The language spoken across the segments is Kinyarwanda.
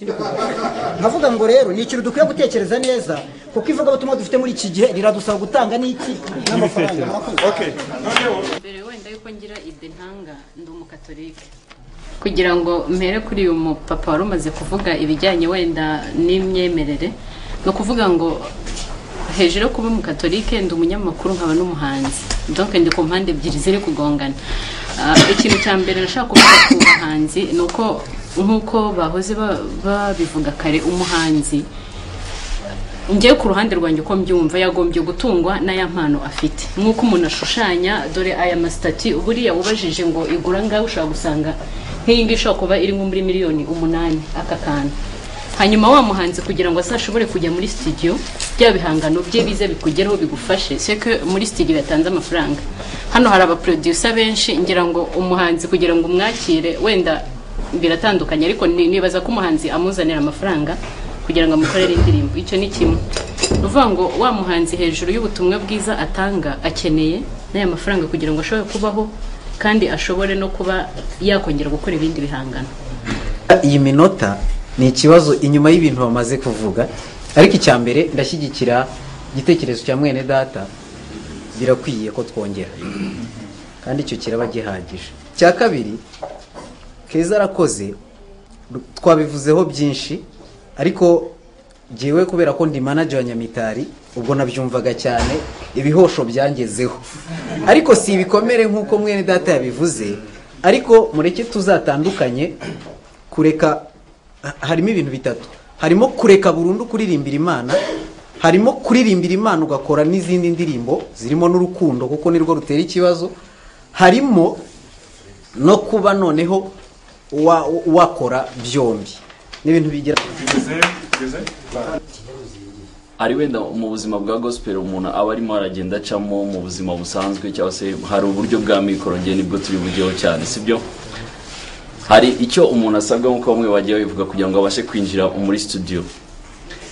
Nkavuga ngo rero ni ikintu dukwiye gutekereza neza, kuko ivugabutumwa dufite muri iki gihe riradusaba gutanga n'iki n'amafaranga. Mbere wenda yuko ngira idée ntanga, ndi umukatolike, kugira ngo mpere kuri uyu mupapa wari umaze kuvuga ibijyanye wenda n'imyemerere. Ni ukuvuga ngo hejuru yo kuba umukatolike, ndi umunyamakuru nkaba n'umuhanzi, donc ndi ku mpande ebyiri ziri kugongana. Ikintu cya mbere nashaka kuvuga ku bahanzi ni uko, nk'uko bahoze babivuga kare, umuhanzi, njyewe ku ruhande rwanjye uko mbyumva, yagombye gutungwa n'aya mpano afite, nk'uko umuntu ashushanya. Dore aya ma statue, buriya ubajije ngo igura ngaho, ushobora gusanga nk'iyi ngiyi ishobora kuba iri nko muri miliyoni 8 aka kantu. Hanyuma wa muhanzi, kugira ngo azashobore kujya muri studio, bya bihangano bye bize bikugereho bigufashe, seke muri studio yatanze amafaranga. Hano hari aba producer benshi. Ngira ngo umuhanzi kugira ngo umwakire wenda biratandukanye, ariko nibaza ko umuhanzi amuzanira amafaranga kugira ngo amukorere indirimbo. Icyo ni kimwe. Ni ukuvuga ngo wa muhanzi, hejuru y'ubutumwa bwiza atanga, akeneye n'aya mafaranga kugira ngo ashobore kubaho kandi ashobore no kuba yakongera gukora ibindi bihangano. Iyi minota ni ikibazo inyuma y'ibintu bamaze kuvuga, ariko icya mbere, ndashyigikira igitekerezo cya mwene data. Birakwiye ko twongera, kandi icyo kiraba gihagije. Icya kabiri, Keza arakoze, twabivuzeho byinshi, ariko jyewe kubera ko ndi manager wa Nyamitari, ubwo nabyumvaga cyane, ibihosho byangezeho, ariko si ibikomere nk'uko mwene data yabivuze. Ariko mureke tuzatandukanye kureka. Harimo ibintu bitatu: harimo kureka burundu kuririmbira Imana, harimo kuririmbira Imana ugakora n'izindi ndirimbo zirimo n'urukundo, kuko nirwo rutera ikibazo, harimo no kuba noneho wakora byombi. N'ibintu bigira Ari wenda mu buzima bwa gospel umuntu aba arimo aragenda acamo mu buzima busanzwe, cyangwa se hari uburyo bwa mikoro, ngiye nibwo turi bugeho cyane, sibyo? Hari icyo umuntu asabwa, nk'uko bamwe bagiye babivuga, kugira ngo abashe kwinjira muri studio.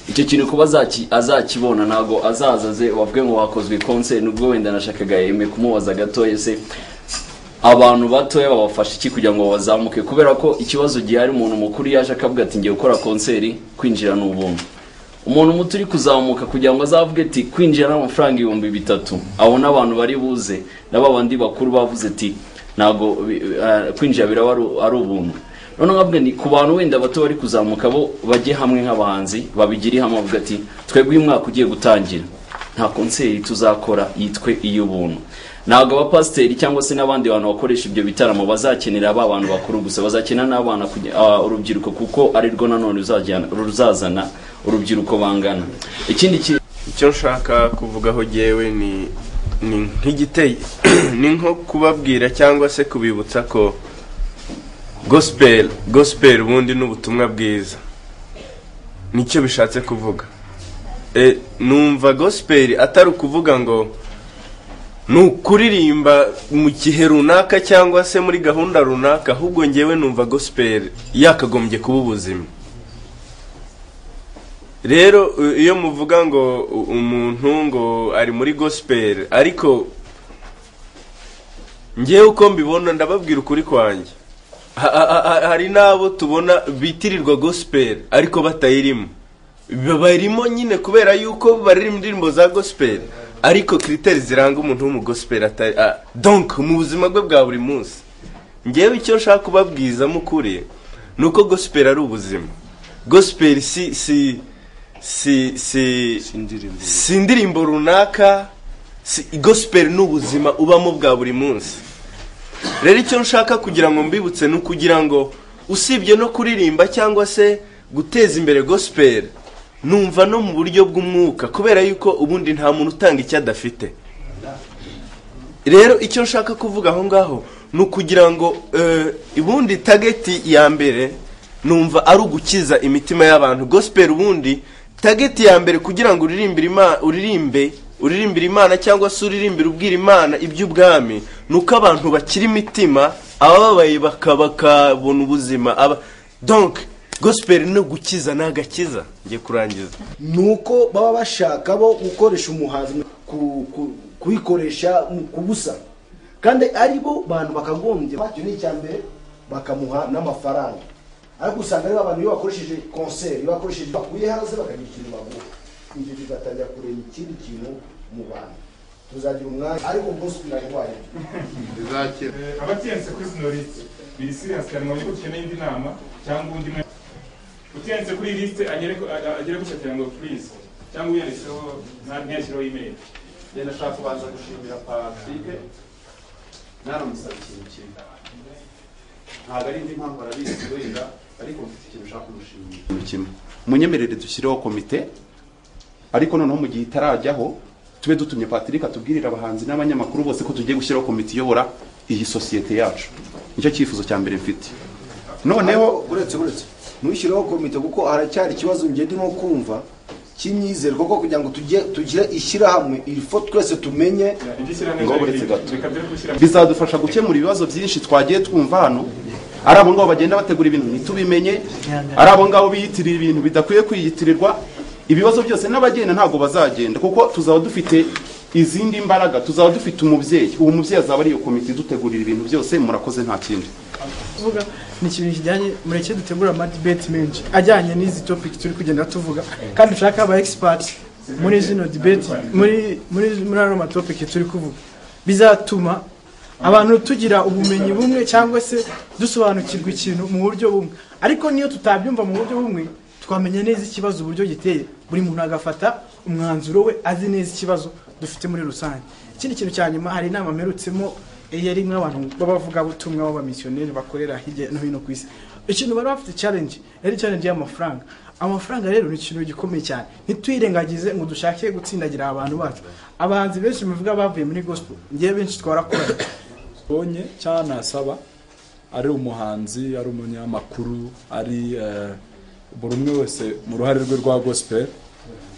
Icyo kintu kuba azakibona, ntabwo azaza aze bavuge ngo wakozwe concert. Nubwo wenda nashakaga Aime kumubaza gatoya, se abantu batoya babafasha iki kugira ngo bazamuke? Kubera ko ikibazo gihari, umuntu mukuru yaje akavuga ati: "Ngiye gukora concert, kwinjira ni ubuntu." Umuntu muto uri kuzamuka, kugira ngo azavuge ati kwinjira n'amafaranga 3000, abone abantu bari buze, n'aba bandi bakuru bavuze ati ntabwo kwinjira biraba ari ubuntu. Noneho nkavuga ni ku bantu wenda bato bari kuzamuka, bo bajye hamwe nk'abahanzi, babigire hamwe, bavuga ati: "Twebwe uyu mwaka ugiye gutangira nta concert tuzakora yitwe iy'ubuntu." Ntabwo abapasiteri cyangwa se n'abandi bantu bakoresha ibyo bitaramo bazakenera ba bantu bakuru gusa, bazakenera n'abana, urubyiruko, kuko ari rwo nanone ruzazana urubyiruko bangana. Ikindi Icyo nshaka kuvugaho jyewe ni nk'igiteye, ni nko kubabwira cyangwa se kubibutsa ko gospel ubundi ni ubutumwa bwiza, nicyo bishatse kuvuga. Numva gospel atari ukuvuga ngo ni ukuririmba mu gihe runaka cyangwa se muri gahunda runaka, ahubwo ngewe numva gospel yakagombye kuba ubuzima. Rero iyo muvuga ngo umuntu ngo ari muri gospel, ariko ngewe uko mbibona, ndababwira ukuri kwanjye, hari n'abo tubona bitirirwa gospel ariko batayirimo. Barimo nyine kubera yuko baririmba indirimbo za gospel, ariko critères ziranga umuntu w'umugospel atari donc mu buzima bwe bwa buri munsi. Ngewe icyo nshaka kubabwizamo ukuri ni uko gospel ari ubuzima. Gospel si si indirimbo runaka, si gospel ni ubuzima ubamo bwa buri munsi. Rero icyo nshaka kugira ngo mbibutse ni ukugira ngo usibye no kuririmba cyangwa se guteza imbere gospel, numva no mu buryo bw'umwuka, kubera yuko ubundi nta muntu utanga icyo adafite. Rero icyo nshaka kuvuga aho ngaho ni ukugira ngo ubundi target ya mbere numva ari ugukiza imitima y'abantu. Gospel ubundi target ya mbere, kugira ngo uririmbire Imana, uririmbe, uririmbire Imana cyangwa se uririmbire ubwira Imana iby'ubwami, ni uko abantu bakira imitima, abababaye bakabona ubuzima. Aba donc gospel ni ugukiza, ni agakiza. Ngiye kurangiza. Ni uko baba bashaka bo gukoresha umuhanzi kuyikoresha mu kubusa, kandi ari bo bantu bakagombye. Icyo ni icya mbere, bakamuha n'amafaranga. Ariko usanga ari abantu iyo bakoresheje concert, iyo bakoresheje bakuye hanze bakagira ikintu baguha, ibyo bigatangira kureba ikindi kintu mu bantu. Tuzagira umwanya, ariko gospel irarwaye. Abatiyanditse kuri zino liste biri serious cyane, ngo ko dukeneye indi nama cyangwa undi mwanya. Utiyanditse kuri liste agere gutya ngo please, cyangwa uyanditseho ntiyashyireho email. Njye ndashaka kubanza gushimira Patrick, naramusaba ikintu kimwe, ntabwo ari indi mpamvu arabizi wenda, ariko mfite ikintu ushaka kumushimira. Ikintu kimwe, munyemerere dushyireho komite, ariko noneho mu gihe itarajyaho tube dutumye Patrick atubwirira abahanzi n'abanyamakuru bose ko tugiye gushyiraho komite iyobora iyi sosiyete yacu. Nicyo cyifuzo cya mbere mfite. Noneho uretse ntushyireho komite kuko haracyari ikibazo njye ndimo kumva cy'imyizerere, kuko kugira ngo tugire ishyirahamwe ilfo twese tumenye. Ngo uretse gato bizadufasha gukemura ibibazo byinshi twagiye twumva hano. Ari abo ngabo bagenda bategura ibintu ntitubimenye, ari abo ngabo biyitirira ibintu bidakwiye kwiyitirirwa. Ibibazo byose n'abagenda ntabwo bazagenda, kuko tuzaba dufite izindi mbaraga, tuzaba dufite umubyeyi. Uwo mubyeyi azaba ari iyo komite idutegurira ibintu byose. Murakoze, nta kindi tuvuga. Ni ikintu kijyanye, mureke dutegura ama debate menshi ajyanye n'izi topic turi kugenda tuvuga, kandi dushaka aba experts muri zino debate, muri muri muri ano ma topic turi kuvuga. Bizatuma abantu tugira ubumenyi bumwe cyangwa se dusobanukirwa ikintu mu buryo bumwe. Ariko niyo tutabyumva mu buryo bumwe, twamenya neza ikibazo uburyo giteye, buri muntu agafata umwanzuro we azi neza ikibazo dufite muri rusange. Ikindi kintu cya nyuma, hari inama mperutsemo yari nk'abantu b'abavugabutumwa b'abamisiyoneri bakorera hirya no hino ku isi. Ikintu bari bafite challenge yari challenge y'amafaranga. Amafaranga rero ni ikintu gikomeye cyane, ntitwirengagize ngo dushake gutsindagira abantu bacu. Abahanzi benshi muvuga bavuye muri gospel, ngiye benshi twarakora bonye cyane asaba ari umuhanzi, ari umunyamakuru, ari buri umwe wese mu ruhare rwe rwa gospel.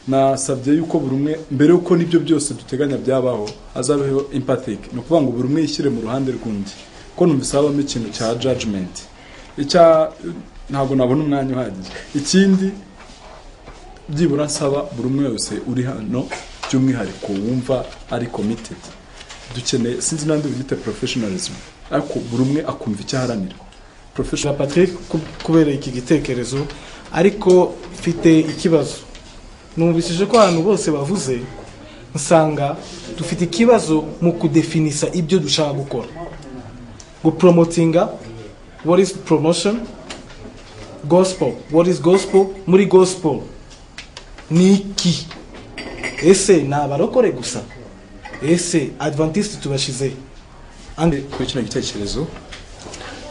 Nasabye yuko buri umwe mbere yuko nibyo byose duteganya byabaho azabeho empathic, ni ukuvuga ngo buri umwe yishyire mu ruhande rw'undi, ko numvise habamo ikintu cya judgment, icya ntabwo nabona umwanya uhagije. Ikindi byibura nsaba buri umwe wese uri hano by'umwihariko wumva ari committed, dukeneye sinzi n'andi bugite professionalism, ariko buri umwe akumva icyo aharanira. Professional Patrick kubera iki gitekerezo, ariko mfite ikibazo. Numvishije ko abantu bose bavuze, nsanga dufite ikibazo mu kudefinisa ibyo dushaka gukora. Gupromotinga, what is promotion? Gospel, what is gospel? Muri gospel ni iki? Ese ni abarokore gusa? Ese Adventist tubashize? Kuri kino gitekerezo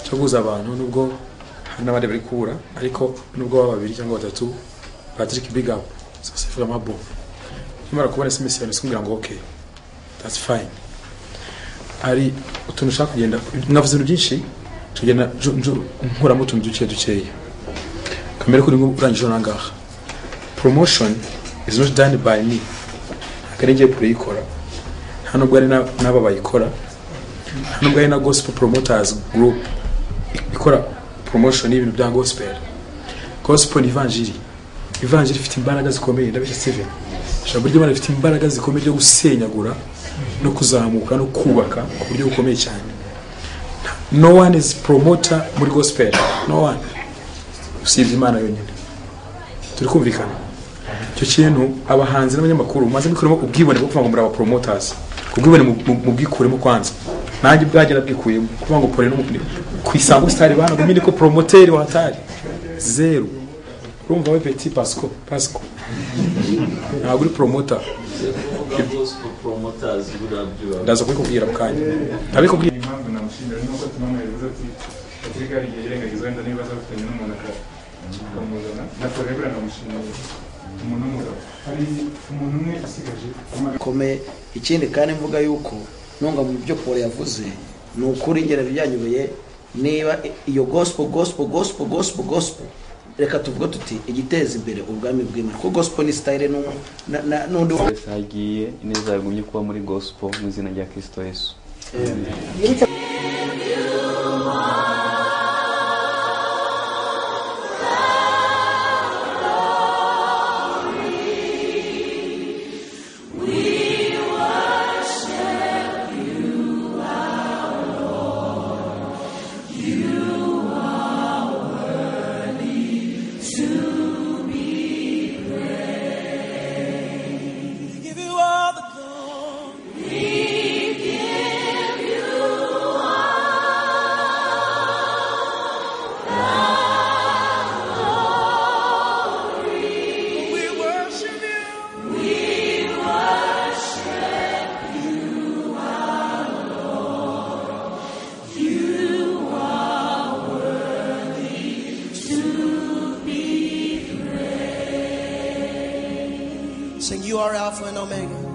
cyo guhuza abantu, nubwo hari n'abandi bari kubura, ariko nubwo baba babiri cyangwa batatu, Patrick big up, ça c'est vraiment bon. Nimara kubona SMS yawe kumbwira ngo okay, that's fine. Ari utuntu ushaka kugenda navuze ibintu byinshi, tugenda nkuramo utuntu duke dukeya. Kamere kuri ngo urangije nangaha. Promotion is not done by me. Akarenge kuyikora. Nta nubwo ari n'aba bayikora. Nta nubwo ari na Gospel Promoters Group ikora promotion y'ibintu bya gospel. Gospel ni evanjiri. Evanjiri ifite imbaraga zikomeye, ndabeshya Steven. Ijambo ry'Imana rifite imbaraga zikomeye ryo gusenyagura no kuzamuka no kubaka ku buryo bukomeye cyane. No one is promoter muri gospel. No one. Usibye Imana yonyine. Turi kumvikana. Icyo kintu abahanzi n'abanyamakuru maze mwikuremo ubwibone bwo kuvuga ngo muri aba promoters. Ubwibone mubwikuremo kwanza. Nanjye ubwajye nabwikuyemo kuvuga ngo pore n'umupira. Ku Isango Star bana gumini ko promoter wa hatari. Zero. Urumva we petit Pasco. Ntabwo uri promoter. Ndaza kubikubwira mu kanya. Ndabikubwira. Impamvu namushimira ni uko tumama yavuze ati Patrick hari igihe yirengagiza wenda n'ibibazo afitanye n'umuntu akamuzana, na Forever ndamushimiye umuntu w'umugabo. Hari umuntu umwe usigaje komeye. Ikindi kandi mvuga yuko nunga mu byo Paul yavuze ni ukuri ngera byanyubeye, niba iyo gospel gospel gospel gospel gospel, reka tuvuge tuti igiteza imbere ubwami bw'Imana, kuko gospel ni style n'undi wese hagiye ineza yagumye kuba muri gospel mu izina rya Kristo Yesu. Amen. Sing, you are Alpha and Omega.